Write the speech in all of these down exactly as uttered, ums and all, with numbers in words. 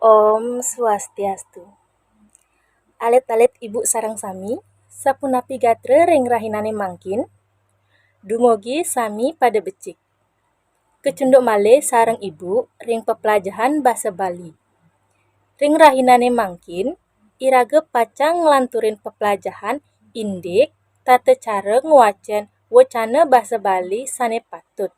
Om Swastiastu. Alit-alit ibu sareng sami, sapunapi gatra ring rahinane mangkin? Dumugi sami pada becik. Kecunduk malih sareng ibu ring peplajahan basa Bali. Ring rahinane mangkin, iraga pacang nglanturin peplajahan indik tata cara ngwacen wacana basa Bali sane patut.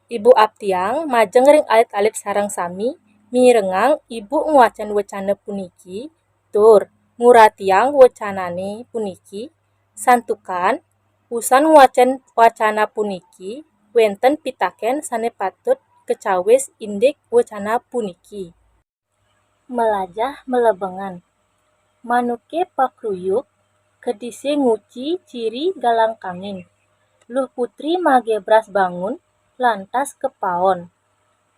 Ibu aptiang majeng ring alit-alit sareng sami mirengang ibu ngwacen wacana puniki tur nguratiang wacanane puniki, santukan usan ngwacen wacana puniki wenten pitaken sane patut kacawis indik wacana puniki. Melajah malebengan. Manuke pakruyuk kedise nguci ciri galang kangin. Luh Putri magebras bangun, lantas ka paon.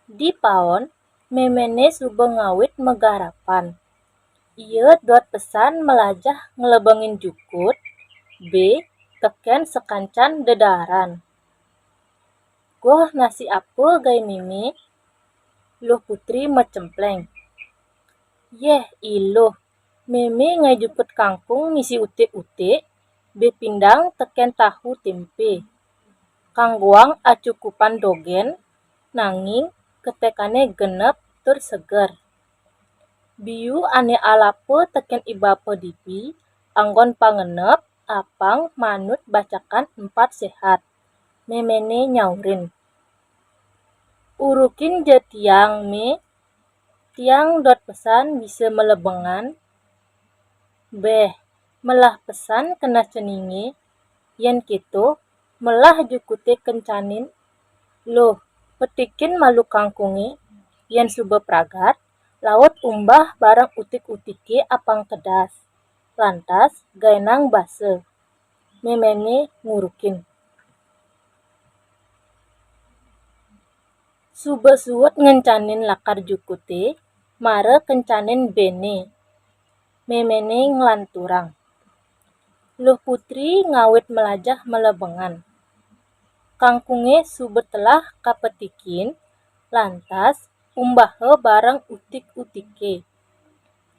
Di paon, memene suba ngawit magarapan. Ia dot pesan melajah nglebengin jukut, be teken sakancan dedaaran. "Goh nasi apa gae Meme?" Luh Putri macempleng. "Yeh, iluh, Meme ngae jukut kangkung misi utik-utik, be pindang teken tahu tempe. Kanggoang acukupan dogen, nanging ketekane genep tur seger. Biu ane alapa teken i bapa dipi, anggon pangenep, apang manut bacakan empat sehat," memene nyaurin. "Urukin ja tiang, Me. Tiang dot pesan bisa malebengan." "Beh, melah pesan keneh ceninge. Yen keto, melah jukute kencanin. Luh, petikin malu kangkunge. Yen suba pragat, laut umbah bareng utik-utike apang kedas. Lantas gaenang basa." Memene ngurukin. Suba suud ngencanin lakar jukute, mara kencanin bene. Memene nglanturang. Luh Putri ngawit melajah malebengan. Kangkunge suba telah kapetikin, lantas umbaha bareng utik-utike.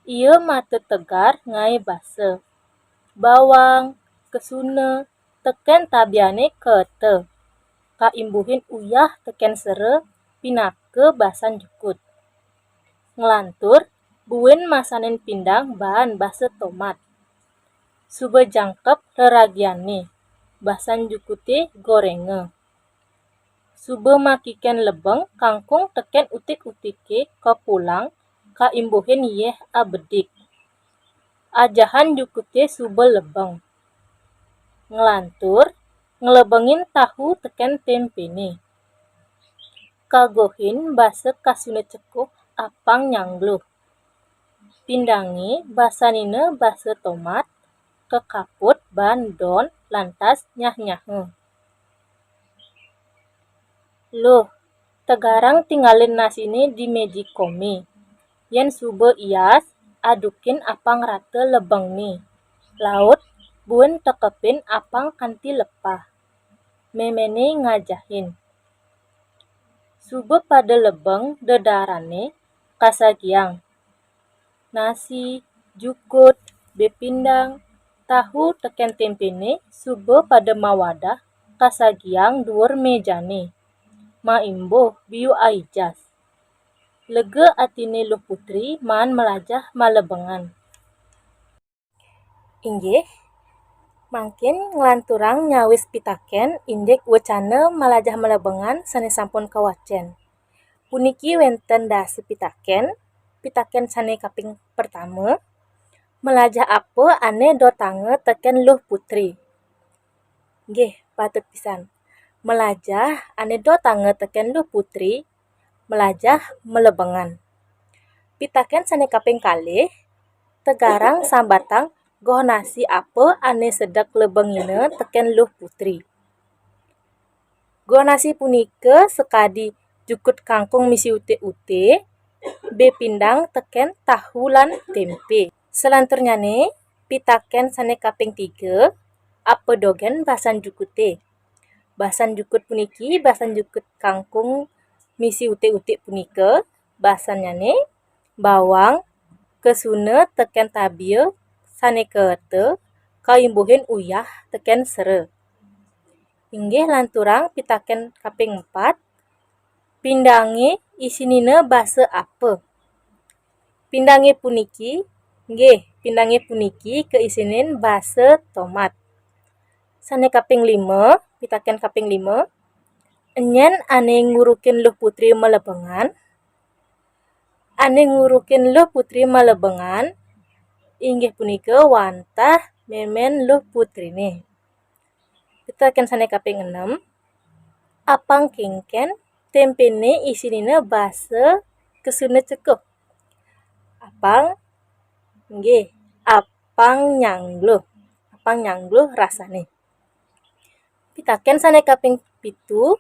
Ia matetegar ngae basa. Bawang, kesuna, teken tabiane keta. Kaimbuhin uyah teken sera pinaka basan jukut. Nglantur, buin masanin pindang baan basa tomat. Suba jangkep reragiane, basan jukute gorenga. Suba makiken lebeng kangkung teken utik-utike kapulang kaimbuhin yeh abedik. Ajahan jukute suba lebeng. Nglantur, nglebengin tahu teken tempene. Kagohin basa kasuna cekuh apang nyangluh. Pindange basanina basa tomat, kakaput baan don lantas nyah-nyaha. Luh, tegarang tinggalin nasine di meji kome. Yen suba ias, adukin apang rata lebengne. Laut, buin tekepin apang kanti lepah. Memene ngajahin. Suba pada lebeng dedarane kasagiang. Nasi, jukut, bepindang, tahu teken tempene suba pada mawadah kasagiang duur mejane. Maimbuh biu aijas. Lega atine Luh Putri maan malajah malebengan. Inggih, mangkin nglanturang nyawis pitaken indik wecana malajah malebengan sane sampun kawacen. Puniki wenten dasa pitaken. Pitaken sane kaping pertama, malajah apa ane dotanga teken Luh Putri? Nggih, patut pisan. Malajah ane dotanga teken Luh Putri, malajah malebengan. Pitaken sane kaping kalih, tegarang sambatang goh nasi apa ane sedek lebengina teken Luh Putri. Goh nasi punika sakadi jukut kangkung misi utik-utik, bepindang teken tahu lan tempe. Salanturnyane, pitaken sane kaping tiga, apa dogen basan jukute? Basan jukut puniki, basan jukut kangkung misi utik-utik punika, basannyane, bawang, kesuna tekén tabia, sané kaeta kaimbuhin uyah tekén sera. Inggih lanturang pitakén kaping empat, pindangé isinina basa apa? Pindangé puniki, nggih, pindangé puniki kaisinin basa tomat. Sané kaping lima, pitakén kaping lima, nyén ané ngurukin Luh Putri malebengan? Ané ngurukin Luh Putri malebengan inggih punika wantah mémén Luh Putriné. Pitakén sané kaping enem, apang kénkén témpéné isinina basa kesuna cekup? Apang, nggih, apang nyangluh. Apang nyangluh rasané. Pitakén sané kaping pitu,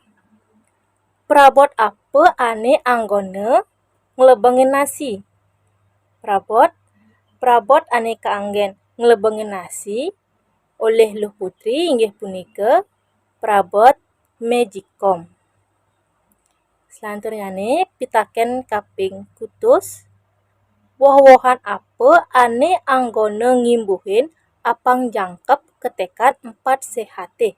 prabot apa ané anggona nglebengin nasi? Prabot, prabot ané kaanggén nglebengin nasi olih Luh Putri inggih punika prabot magicom. Selanturnyané pitakén kaping kutus, woh-wohan apa ané anggona ngimbuhin apang jangkep katekan empat séhaté?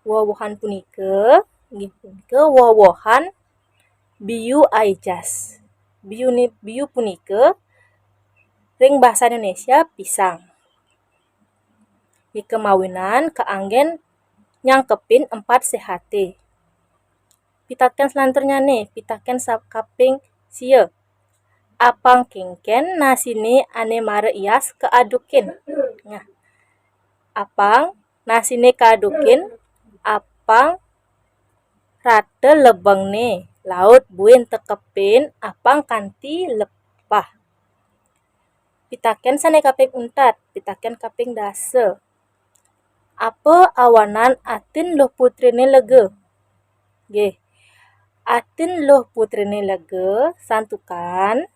Woh-wohan punika, inggih punika woh-wohan biu aijas. Biu ni-, biu punika ring basa Indonesia pisang. Nika mawinan kaanggén nyangkepin empat séhaté. Pitakén selanturnyané, pitakén sa-, kaping sia. Apang kénkén nasiné ané mara ias kaadukin? Nah, apang nasiné kaadukin, apang rata lebengné, laut buin tekepin apang kanti lepah. Pitakén sané kaping untat, pitakén kaping dasa. Apa awanan atin Luh Putriné lega? Nggih. Atin Luh Putriné lega santukan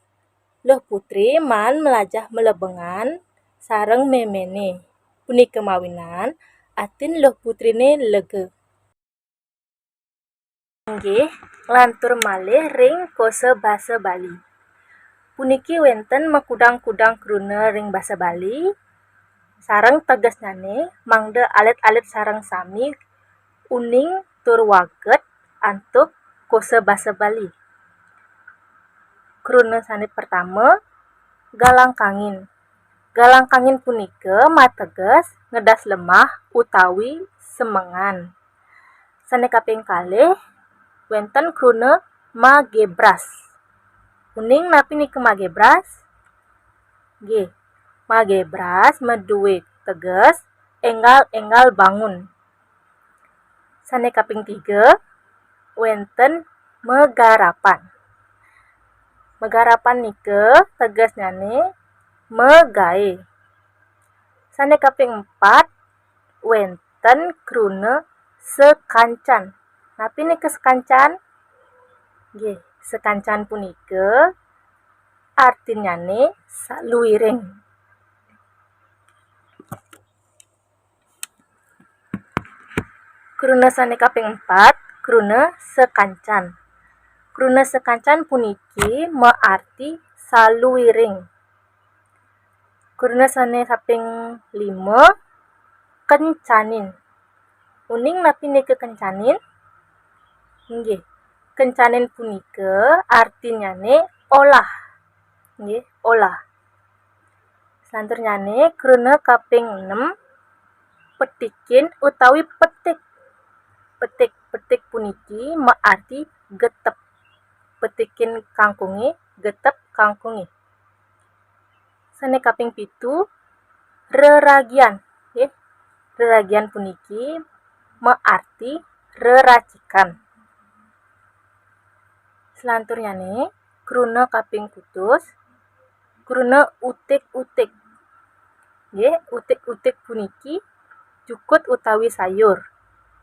Luh Putri maan malajah malebengan sareng méméné. Punika mawinan atin Luh Putriné lega. Inggih, nglantur malih ring kosa basa Bali. Puniki wénten makudang-kudang kruna ring basa Bali, sareng tegesnyané mangda alit-alit sareng sami uning tur wagéd antuk kosa basa Bali. Kruna sané pertama, galang kangin. Galang kangin punika mateges ngedas lemah utawi semengan. Sané kaping kalih, wénten kruna magebras. Uning napi nika magebras? Nggih, magebras madué teges énggal-énggal bangun. Sané kaping tiga, wénten magarapan. Magarapan nika tegesnyané magaé. Sané kaping empat, wénten kruna sakancan. Napi nika sakancan? Nggih, sakancan punika artinnyané saluiring. Kruna sané kaping empat, kruna sakancan. Kruna sakancan puniki maarti saluiring. Kruna sané kaping lima, kencanin. Uning napi nika kencanin? Inggih, kencanin punika artinnyané olah. Inggih, olah. Selanturnyané kruna kaping enem, petikin utawi petik. Petik, petik puniki maarti getep. Petikin kangkungé, getep kangkungé. Sané kaping pitu, reragian, nggih. Reragian puniki maarti reracikan. Selanturnyané, kruna kaping kutus, kruna utik-utik. Nggih, utik-utik puniki jukut utawi sayur.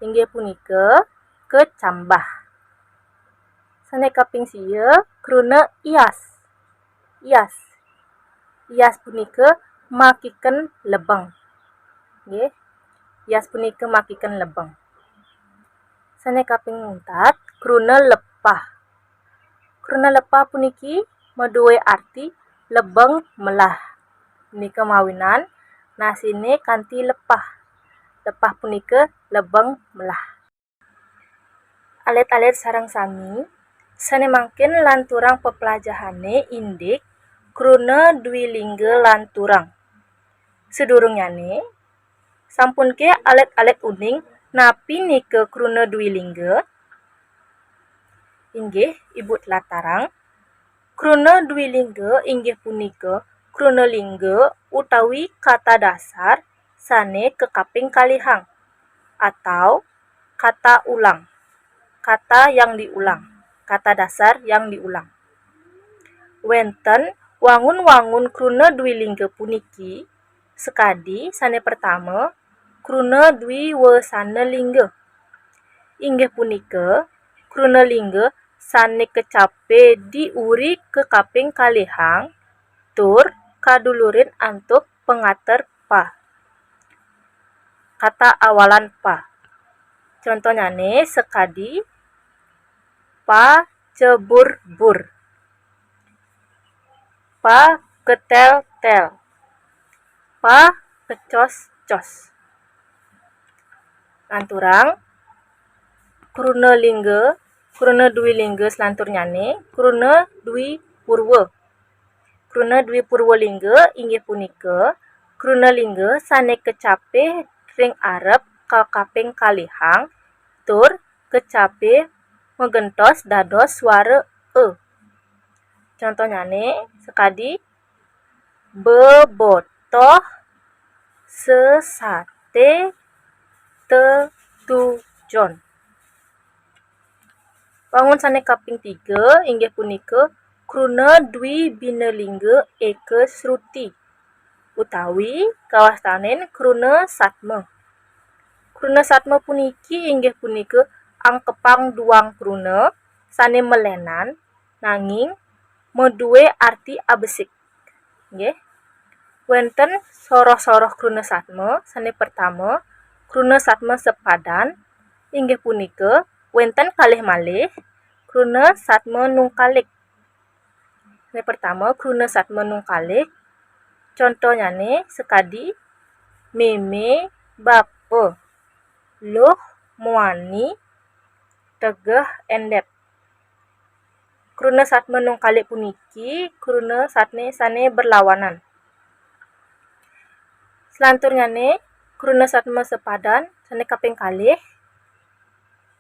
Inggih punika kecambah. Sané kaping sia, kruna ias. Ias. Ias punika makiken lebeng. Nggih. Ias punika makiken lebeng. Sané kaping untat, kruna lepah. Kruna lepah puniki madué arti lebeng melah. Punika mawinan nasine kanthi lepah. Lepah punika lebeng melah. Alit-alit sareng sami, sane mangkin lanturang peplajahane indik kruna dwi lingga lanturang. Sadurungnyane, sampunke alit-alit uning napi nika kruna dwi lingga? Inggih, Ibu tlatarang. Kruna dwi lingga inggih punika kruna lingga utawi kata dasar sane kakaping kalihang atau kata ulang, kata yang diulang, kata dasar yang diulang. Wenten wangun-wangun kruna dwi lingga puniki sakadi sane pertama, kruna dwi wasana lingga. Inggih punika kruna lingga sane kacape di uri kakaping kalihang tur kadulurin antuk pangater pa. Kata awalan pa. Contohnyane sakadi pa cebur-bur, pa ketel-tel, pa kecos-cos. Lanturang, kruna lingga, kruna dwi lingga selanturnyane, kruna dwi purwa. Kruna dwi purwa lingga inggih punika kruna lingga sane kacape ring arep kakaping kalihang tur kacape magentos dados swara e. Contohnyane sakadi bebotoh, sesate, tetujon. Wangun sane kaping tiga inggih punika kruna dwi bina lingga eka sruti utawi kawastanin kruna satma. Kruna satma puniki inggih punika angkepang duang kruna sane melenan nanging madue arti abesik. Nggih. Wenten soroh-soroh kruna satma, sane pertama, kruna satma sepadan, inggih punika wenten kalih malih kruna satma nungkalik. Sane pertama, kruna satma nungkalik, contohnyane sakadi meme, bapa, luh, muani, tegeh, endep. Kruna satma nungkalik puniki kruna satne sane berlawanan. Selanturnyane, kruna satma sepadan sane kaping kalih,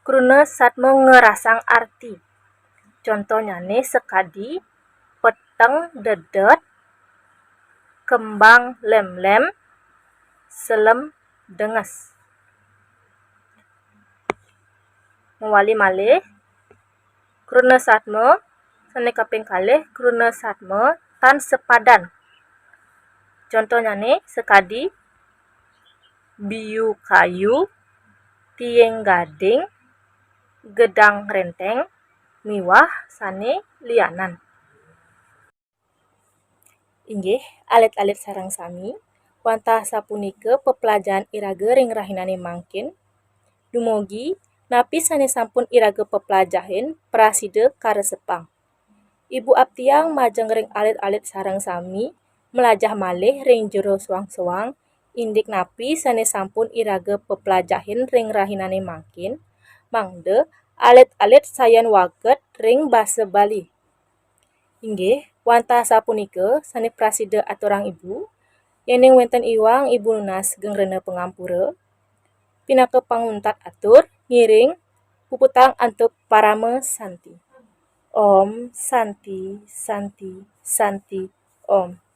kruna satma ngerasang arti. Contohnyane sakadi peteng dedet, kembang lemlem, selem denges. Mawali malih, kruna satma sane kaping kalih, kruna satma tan sepadan. Contohnyane sakadi biu kayu, tiing gading, gedang renteng, miwah sane lianan. Inggih, alit-alit sareng sami, wantah sapunika peplajahan iraga ring rahinane mangkin. Dumugi, napi sane sampun iraga peplajahin prasida karesepang. Ibu aptiang majeng ring alit-alit sareng sami, mlajah malih ring jero soang-soang, indik napi sane sampun iraga peplajahin ring rahinane mangkin, mangda alit-alit sayan waged ring basa Bali. Inggih, wantah sapunika sane prasida aturang Ibu. Yening wenten iwang Ibu nunas geng rena pangampura, pinaka panguntat atur ngiring puputang antuk parama santi. Om Santi, Santi, Santi, Om.